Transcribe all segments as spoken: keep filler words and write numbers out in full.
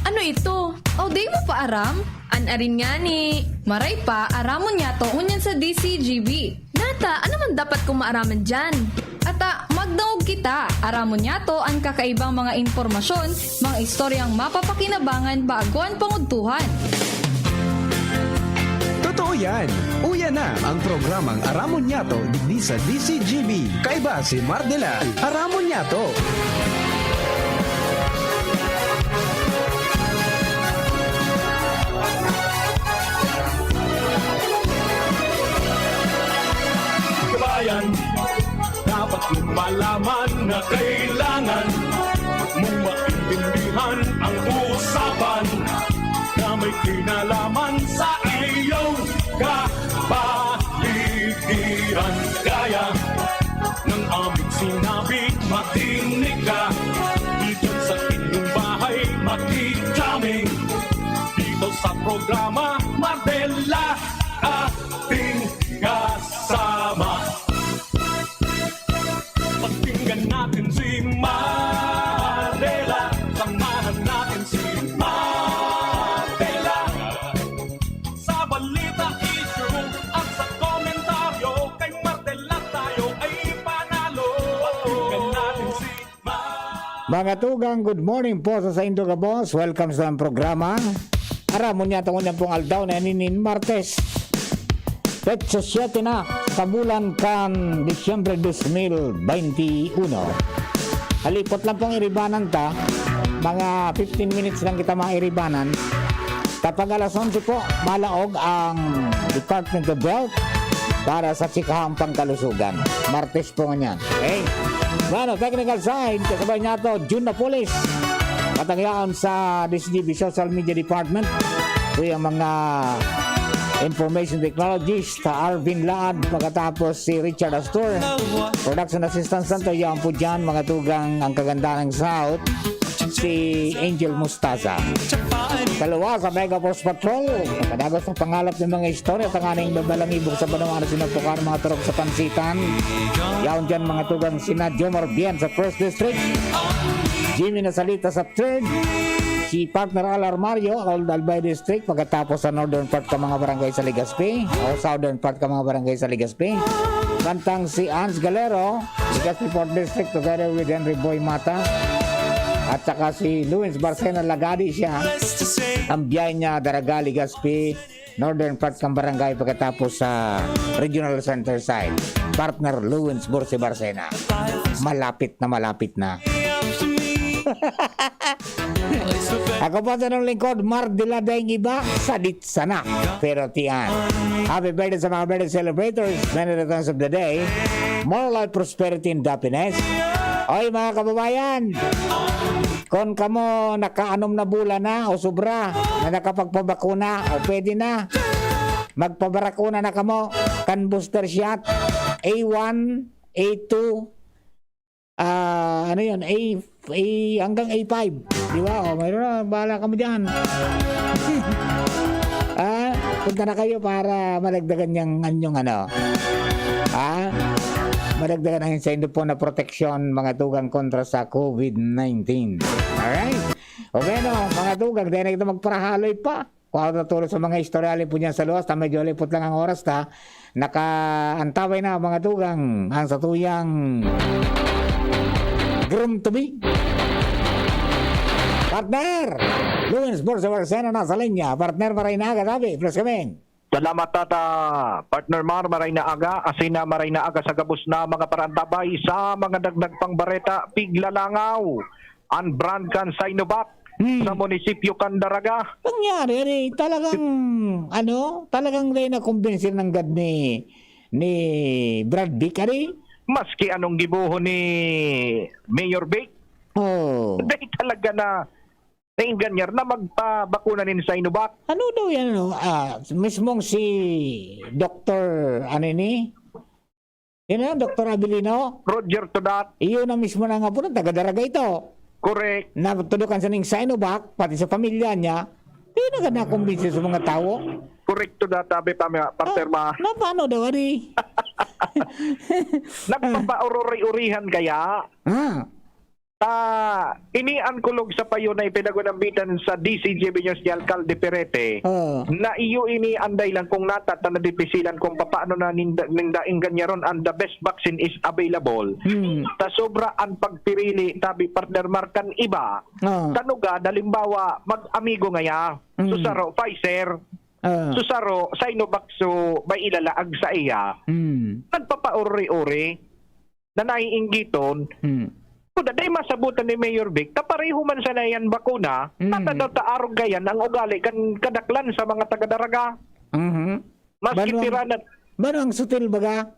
Ano ito? O, di mo pa aram? An arin ngani. Maray pa, aramon niyato ngunyan sa D C G B. Nata, ano man dapat kong maaraman diyan? Ata, magdangog kita. Aramon niyato an kakaibang mga impormasyon, mga istoryang mapapakinabangan bago an pangudtuhan. Totoo yan. Uya na ang programang Aramon Niyato digdi sa D C G B. Kaiba si Mardela. Aramon Niyato. Kabayan, dapat mong malaman na kailangan mong maintindihan ang usapan na may kinalaman sa iyong kapaligiran. Kaya ng aming sinabi, makinig ka. Dito sa inyong bahay, makinig kami. Dito sa programa, Mardela, ating kasama. Pakinggan natin si Mardela. Samahan natin si Mardela. Sa balita, issue, at sa komentaryo, kay Mardela tayo ay panalo. Pakinggan natin si Mardela. Mga tugang, good morning po sa saindo gabos. Welcome sa programa. Aramon niyato ngunyan pong aldaw na ini nin Martes. Petsa siyete na sa bulan kan Disyembre dos mil bente uno. Halipot lang pong iribanan ta. Mga fifteen minutes lang kita mairibanan. Kapag alas onse po, malaog ang Department of Health para sa tsikahang pangkalusugan. Martes po ngunyan. Okay? Bueno, technical side, kasabay niyato, Jun Napoles. Katangyaon sa D C G B Social Media Department. Ito yung mga information technologies, ta Arvin Laad, pagkatapos si Richard Astor. Production assistant santo, yan po dyan, mga tugang ang kagandahan ng South, si Angel Mustaza. Kalawa sa Mega Force Patrol, nakadagos sa pangalap ng mga istorya, tanganing babalangibog sa banwa na sinagpukan mga turog sa pansitan. Yaon dyan, mga tugang, sina Jomar Bien sa First District, Jimmy Nasalita sa Third, si Partner Al Armario, Old Albay District, pagkatapos sa northern part ka mga barangay sa Legazpi, o southern part ka mga barangay sa Legazpi. Kantang si Ans Galero, Legazpi Fourth District, together with Henry Boy Mata, at saka si Luis Barcena, Lagadi siya. Ang biyahe niya, Daraga, Legazpi, northern part kan barangay, pagkatapos sa regional center side. Partner Luwins Borsi Barcena. Malapit na, malapit na. Ako po sa inyong lingkod, Mar de la Daing Iba, sadit sana. Pero tiyan. Happy birthday sa mga birthday celebrators, many returns of the day. More life, prosperity, and happiness. Oy, mga kababayan, kun kamo nakaanom na bulan na o sobra na nakapagpabakuna, o pwede na, magpabarakuna na kamo kan booster shot, A one, A two, ah, ano yun, A, A, hanggang A five. Di ba? O, mayroon na, bahala kamo dyan. Ah, punta na kayo para madagdagan niyang anyong ano. Ah, madagdagan ang sa inyo po na proteksyon, mga tugang, kontra sa COVID nineteen. Alright? O bueno, mga tugang, dahil na kita magparahaloy pa. Kung ako natulog sa mga istorya, alipod niyan sa luwas, ta medyo alipot lang ang oras, ta nakaantabay na, mga tugang, ang satuyang groom to be. Partner! Luwins Borse Barcena nasa linya. Partner, maray na aga, tabi. Plus kami. Salamat, Tata. Partner Mar, maray na aga. Asin na maray na aga sa gabos na mga parantabay sa mga dagdag pang bareta. Piglalangaw, an brand kan Sinovac Hmm. sa munisipyo kan Daraga. Nangyari, ari, talagang, ano, talagang dahil nakumbinsi ng gad ni, ni Brad Vic, ari? Maski anong gibohon ni Mayor Vic, Oh. dahil talaga na nainganyan na magpabakuna nin Sinovac. Ano daw yan, ano? Ah, mismong si Doktor, ano ini? Yan na, Doktor Abilino? Roger Todat. Iyon na mismo na nga po, taga Daraga ito. Correct. Na tudukan sa ning Sinovac, pati sa pamilya niya, di na ka nakumbinsi sa mga tao. Correct to that, sabi pa mga partner Ah, ma. na paano daw, ari? Nagpapaururi-urihan kaya? Ah. Ta, ini an kulog sa payo na ipinagunambitan sa D C G B News ni Alcalde Perete, Oo. na iyo ini an dahilan kung nata ta nadipisilan kung papaano na ninda, ninda engganyaron an the best vaccine is available. Hmm. Ta sobra an pagpirili, tabi partner Mar, kan iba. Oo. Kan ugad, halimbawa, mag-amigo ngaya, Hmm. susaro, Pfizer, Oo. susaro, Sinovac, so may ilalaag sa iya. Hmm. Nagpapauri-uri. Na naiinggiton, Hmm. kuda dai masabutan ni Mayor Vic, ta pareho man sana yan bakuna, Hmm. nata daw ta arog gayan ang ugali kan kadaklan sa mga taga-Daraga. Mhm. Maski Banwang, tira na banwang sutil baga?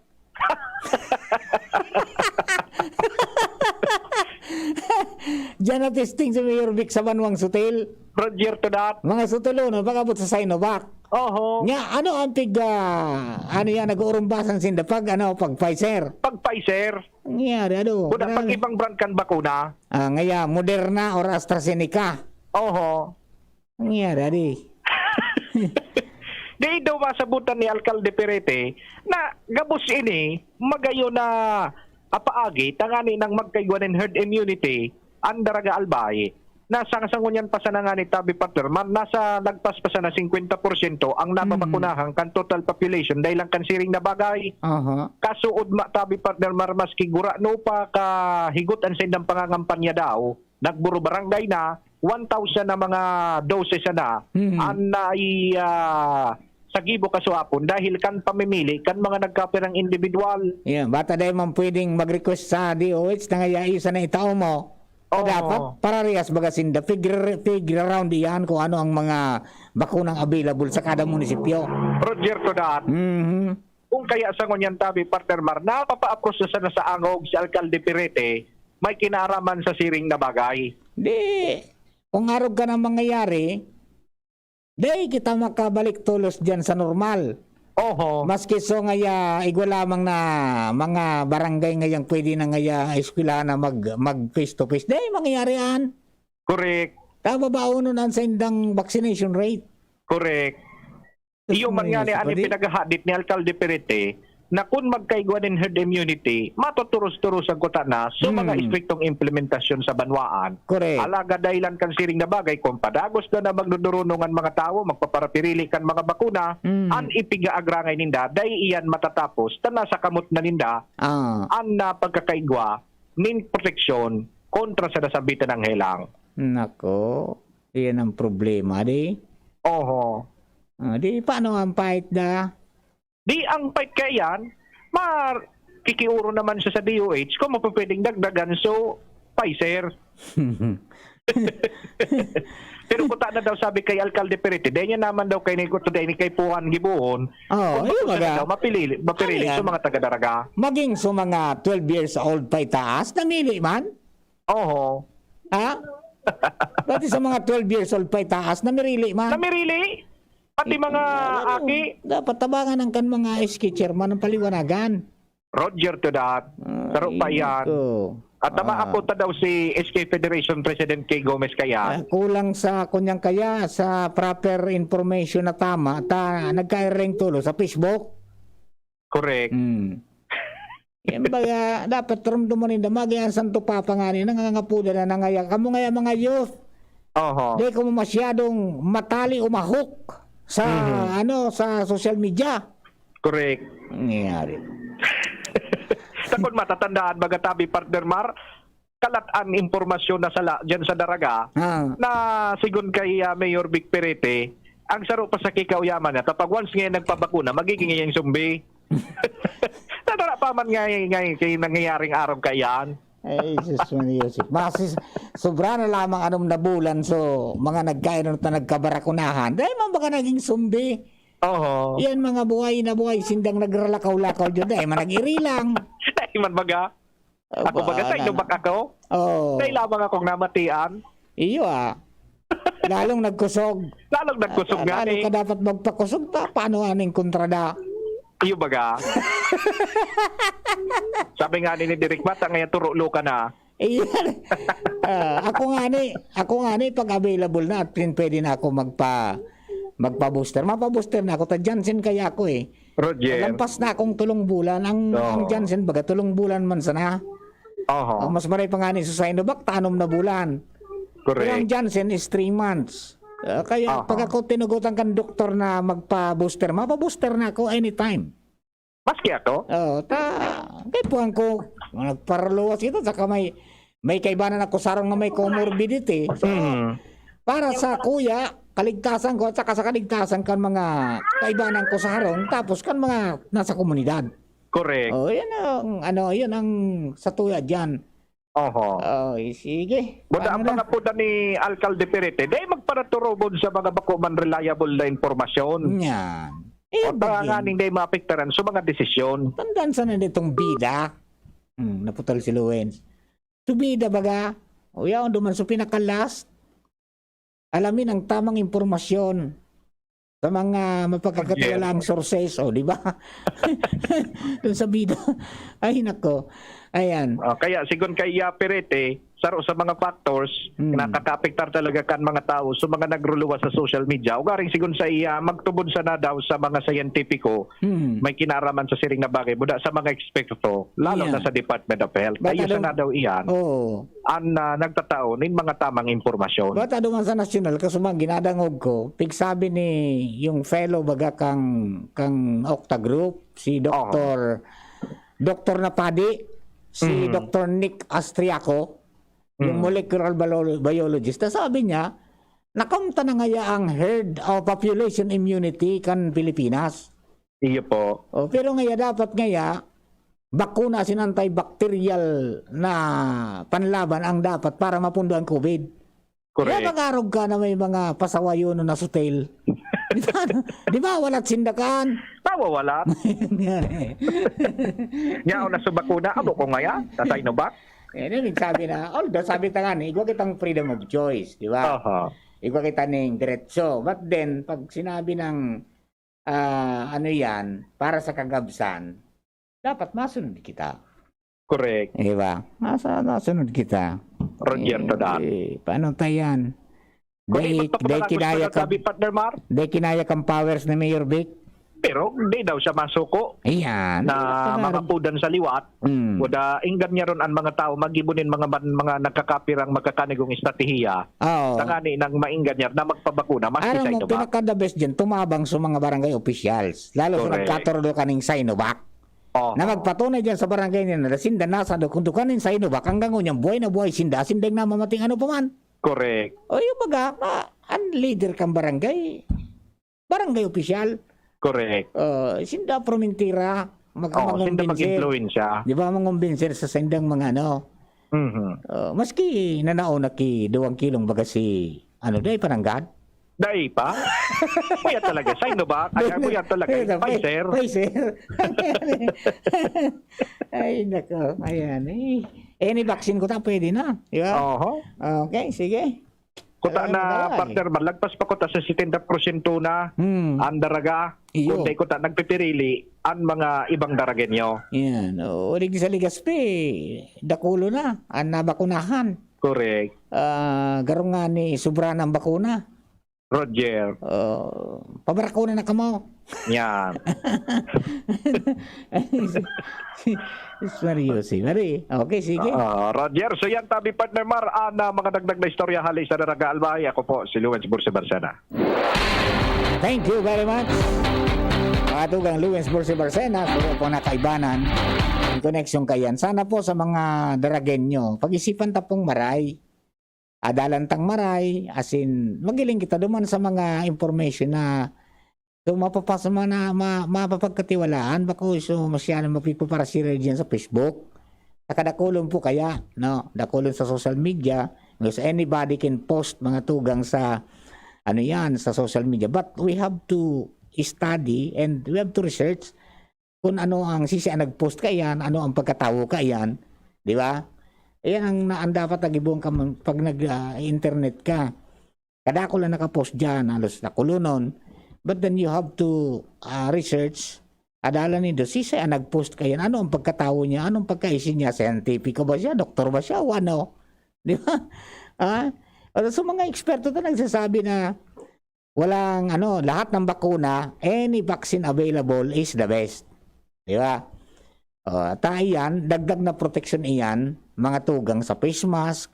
Diyan na testing si Mayor Vic sa banwang sutil. Roger to that. Mga sutil, no? Pag-abot sa Sinovac. Oho. Nga, ano ang pig, ah, ano yan, nag-uurumbasan sinda pag, ano, pag Pfizer? Pag Pfizer. Nangyari, ano? Kuda, pag Grabe. ibang brand kan bakuna. Ah, ngaya, Moderna or AstraZeneca? Oho. Nangyari, adi. Di daw masabutan ni Alcalde Perete na gabos ini, magayo na apaagi, tangani nang magkaigwa nin herd immunity, ang Daraga Albay. Nasa sa ngunyan pa sana ngani, tabi partner, man, nasa lagpas pa sana singkwenta porsyento ang Hmm. nababakunahan kan total population dahil lang kan siring na bagay. Aha. Kasuod ma, tabi partner Mar, maski gurano pa kahigot an saindang pangangampanya daw, nagburo barangay na, one thousand na mga doses sana Hmm. an nai, ah, sa gibo kasuapon dahil kan pamimili kan mga nagkapirang individual. Yeah, bata dai man pwedeng mag-request sa D O H na ngaya isa na itao mo. Oo. Dapat pararehas baga sinda, figure, figure around iyan kung ano ang mga bakunang available sa kada munisipyo. Roger to that. Mhm. Kung kaya sa ngunyan tabi, partner Mar, napapa-approach na sana sa angog si Alcalde Perete, may kinaaraman sa siring na bagay. Di, kung arog ka na mangyayari, di kita makabalik tolos diyan sa normal. Oho. Maski so ngaya, igwa lamang na mga barangay ngayang pwede na ngaya eskwelahan na mag, mag face to face. Di, mangyayari yan. Correct. Kababaonon ang saindang vaccination rate. Correct. Iyo man nga ni, ano, padi? Pinaghahadit ni Alcalde Perete, na kun magkaigwa nin herd immunity, matuturos-turos ang kuta na sa mga Hmm. estriktong implementasyon sa banwaan. Correct. Alagad dahilan kan siring na bagay, kung padagos na na magdudurunong ang mga tawo, magpaparapirili kan mga bakuna, Hmm. an ipigaagrangay ninda, dai iyan matatapos, ta nasa kamot na ninda, Ah. an, ah, pagkakaigwa nin proteksyon kontra sa nasabitan ng helang. Nako, iyan ang problema, di? Oho. Ah, di, paano ang fight da? Di ang fight kaya yan, mar-, kikiuro naman siya sa D O H kung mapapwedeng dagdagan, so, Pfizer. Pero kuta na daw sabi kay Alcalde Perete, dahil niya naman daw kay Nico, dahil ni kay Puan Gibuon, Oo, kung yun bago na baga. daw, mapilili, mapirili Ano sa yan? mga taga-Daraga. Maging sa mga twelve years old pa itaas, namili man? Oho. Ha? Pati sa mga twelve years old pa itaas, namirili man? Namirili? Pati mga Ano, aki? dapat tabangan ang kan mga S K chairman ng paliwanagan. Roger to that. Ah, Saro pa yan. At tama Ah. ako ta daw si S K Federation President Kay Gomez kaya. Ah, kulang sa kunyang kaya, sa proper information na tama, ta nagkaireng tulo sa Facebook. Correct. Hmm. Yan baga, dapat rumduman ninda, magi ang Santo Papa nga ni, nangangapuda na nangaya. Kamo ngaya mga youth, Oho. di kamo masyadong matali o mahok sa, Mhm. ano, sa social media. Correct. Nangyayari. Sa kun matatandaan, baga tabi, partner Mar, kalat an impormasyon na sala dyan sa Daraga, Ah. na sigon kay, ah, Mayor Vic Perete, ang saro pa sa kikauyaman niya, kapag once ngayon nagpabakuna, magiging iyang zombie. Nadara pa man nga, nga, kay nangyayaring araw kaiyan. Ay, Jesus, man, Joseph. Masis, sobra na lamang anom na bulan, so, mga nagkainom na nagkabarakunahan. Dahil man baka naging zombie. Oho. Yan mga buhay na buhay, sindang nagralakaw-lakaw dyan. Dahil man nag-irilang. Dahil man baga. Ako Aba, baga, sa ano inubak na? ako? Oo. Dahil lamang akong namatian. Iyo, ah. Lalong nagkusog. Lalong nagkusog Ah, nga, lalo eh. ka dapat magpakusog pa. Paano aning kontrada? Iyo baga. Sabi nga ni, ni Direk Bata, ngayon turo lo ka na. Iyan. Ah, ako nga ni, ako nga ni, pag available na at pwede na ako magpa-, magpa-booster. Mapa-booster na ako. Ta Janssen kaya ako, eh. Roger. Lampas na akong tulong bulan. Ang, Oo. ang Janssen baga, tulong bulan man sana. Oho. Oh, mas maray pa nga ni sa Sinovac, tanom na bulan. Pero ang Correct. Janssen is three months. Ah, kaya Aha. pag ako tinugutan kan doktor na magpa-booster, mapa-booster na ako anytime. Maski ako? Oh, ta, kaya puwang ko, nagparaluwas ito, saka may, may kaibanan ako sarong na may comorbidity. So, Mm. para sa kuya, kaligtasan ko at saka sa kaligtasan kan mga kaibanan ko sa harong, tapos kan mga nasa komunidad. Correct. Oh, yan ang, ano, yan ang sa tuya dyan. Oho. Oh, sige. Buda ang Paano na? Mga puda ni Alcalde Perete, dahil magparaturubon sa mga bako man reliable na impormasyon. Yan. Eh, O tanganing dahil maapektaran sa mga desisyon. Tandaan sana nitong bida. Hmm, naputol si Luwens. Subida baga. O yaon duman sa pinakalas. Alamin ang tamang impormasyon sa mga mapagkakatiwalaang sources, o, di ba? Doon sa bida. Ay, nako. Ayan. Ah, kaya sigon kay Iya Perete, saro sa mga factors Hmm. na nakakaapektar talaga kan mga tao sa mga nagruluwas sa social media. Ugaring sigon sa iya, magtubod sana daw sa mga siyentipiko, Hmm. may kinaraman sa siring na bagay, buda sa mga eksperto, lalo Yan. na sa Department of Health. Baka Kayo daw- sana daw iyan, Oo. ang ah, nagtatao nin mga tamang impormasyon. Bata duman sa nasyonal, kasumang ginadangog ko, pigsabi ni yung fellow baga kang, kang Octa Group, si Doktor Doktor Napadi, si Mm. Doktor Nick Astriaco, yung Mm. molecular bio- biologist, na sabi niya, nakamta na ngaya ang herd o population immunity kan Pilipinas. Iyo po. O, pero ngaya dapat ngaya, bakuna asin antibacterial na panlaban ang dapat para mapundo ang COVID. Kaya Correct. mag-arog ka na may mga pasawayon na sutil. Di ba? Di ba? Wala't sindakan. Mawawala. Yan eh. Nya na sa bakuna, abo ko ngaya, sa Sinovac. Yan yung sabi na, although sabi ta nga ni, igwa kitang freedom of choice, di ba? Aha. Igwa kita ning diretso. But then, pag sinabi ng, ah, ano yan, para sa kagabsan, dapat masunod kita. Correct. Di ba? Masa, masunod kita. Roger to that. Eh, paano tayo yan? Kung Dahil, ipagpapakalagos dahil kinaya na ka, sabi, partner Mar, dahil kinaya kang powers ni Mayor Vic. pero di daw siya masuko Ayan. na Pangarap. makapudan sa liwat. Mm. Kuda, inggan niya ron ang mga tao, magibo nin mga man, mga nagkakapirang magkakanigong estratehiya. Oo. Tangani nang mainggan niya na magpabakuna, maski Aram sa mo, ino ba? pinaka-the best dyan, tumabang sa mga barangay officials. Lalo sa Correct. nagkatoro do kaning Sinovac. Oh. Na magpatunay dyan sa barangay nila na sinda nasa do, kung do kaning Sinovac, hanggang ngunyan, buhay na buhay sinda, sinda yung namamatay ano pa man. Correct. O yung baga, ma, ang leader kang barangay, barangay official, Correct. uh, sinda promentira, mag, Oh, sinda mangumbinser. Mag-influensya. Di ba, mangumbinser sa sindang mga ano. Mhm. Uh, maski nanao na ki duwang kilong baga si, ano, dai pananggad? Dai pa? Kuya talaga, Sinovac. Ay, ay, kuya talaga, Kuya, Pfizer. Pfizer. Ay, nako. Ayan eh. Any vaccine ko ta, pwede na. Di ba? Oho. Okay, sige. Kuta Alam na, mo ba, eh. Partner, malagpas pa kuta sa setenta porsyento na Hmm. ang daraga. Iyo. Kundi kuta nagpipirili ang mga ibang daragenyo. Yan. O, di sa Legazpi, dakulo na ang nabakunahan. Correct. Ah, garo nga ni sobra na ang bakuna. Roger. Oh, pabrakuna na kamo. Yan. Seryoso, Mari. Okay, sige. Ah, Roger, so yan tabi, partner Mar, ang ah, mga dagdag na istorya hali sa Daraga Albay. Ako po, si Luwens Bursi Barcena. Thank you very much. Mga tugang Luwens Bursi Barcena, so po na kaibanan in connection kayan. Sana po sa mga Daragenyo, pag-isipan ta pong maray. Adalan tang maray, as in, magiling kita duman sa mga information na so, mapapas-, mana-, ma-, mapapagkatiwalaan, bako so masyadong mapagpaparasira diyan sa Facebook. Nakadakulon po kaya, no? Dakulon sa social media, because anybody can post mga tugang sa, ano yan, sa social media. But we have to study and we have to research kung ano ang sisi ang nag-post kaiyan, ano ang pagkatawo kaiyan, di ba? Ayan ang, na, ang dapat nagibong ka man pag nag, ah, internet ka. Kadakol na nakapost diyan, halos nakulonon. But then you have to, ah, research, adalan nindo, sisi ang nag-post kaiyan, ano ang pagkatawo niya, anong pagkaisin niya, scientific ba siya, doktor ba siya, o ano? Di ba? Ah? Although, so, mga eksperto ta nagsasabi na walang, ano, lahat ng bakuna, any vaccine available is the best. Di ba? Ah, ta iyan, dagdag na proteksyon iyan, mga tugang sa face mask,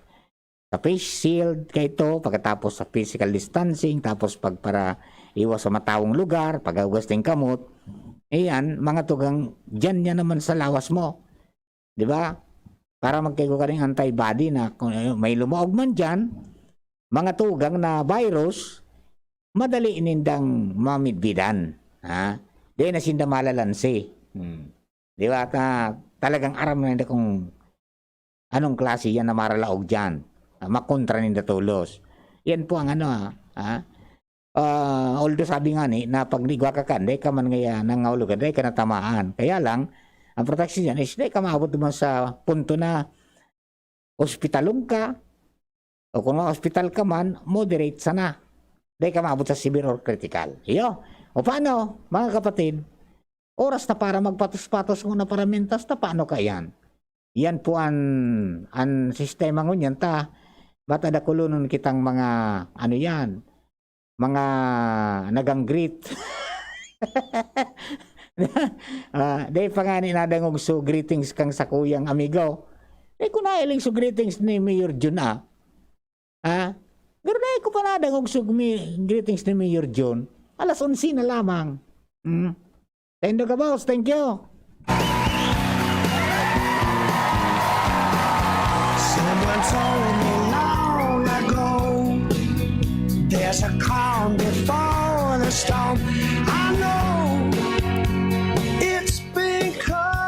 sa face shield, kaito, pagkatapos sa physical distancing, tapos pag para iwas sa matawong lugar, paghugas ning kamot. Iyan, mga tugang, diyan yan naman sa lawas mo. Di ba? Para magkaigwa ka ning antibody na kung, eh, may lumaog man diyan, mga tugang na virus, madali nindang mamidbidan. Ha? Di na sinda malalansi. Hmm. Di ba? Ta-, talagang aram na ninda kung anong klase yan na maralaog diyan. Ah, makontra ninda tolos. Yan po ang ano, ah, ah. Ah, although sabi nga ni, na pag igwa ka kan, dai ka man ngaya nangahulugan, dai ka natamaan. Kaya lang, ang protection diyan is dai ka maabot naman sa punto na ospitalon ka, o kung ma-hospital ka man, moderate sana. Dai ka maabot sa severe or critical. Iyo. O paano, mga kapatid? Oras na para magpatos-patos nguna para mentas na, paano ka yan? Yan po an, an sistema ngunyan ta. Ba't adakulonon kitang mga, ano yan, mga nag-greet? Ah, dai pa nga ni nadangog so greetings kang sakuyang amigo. Eh, kung nailing so greetings ni Mayor Jun, ah. Ah, pero dai ko pa nadangog so mi-, greetings ni Mayor Jun. Alas onse na lamang. Hmm. Tendo ka, boss. Thank you. Someone told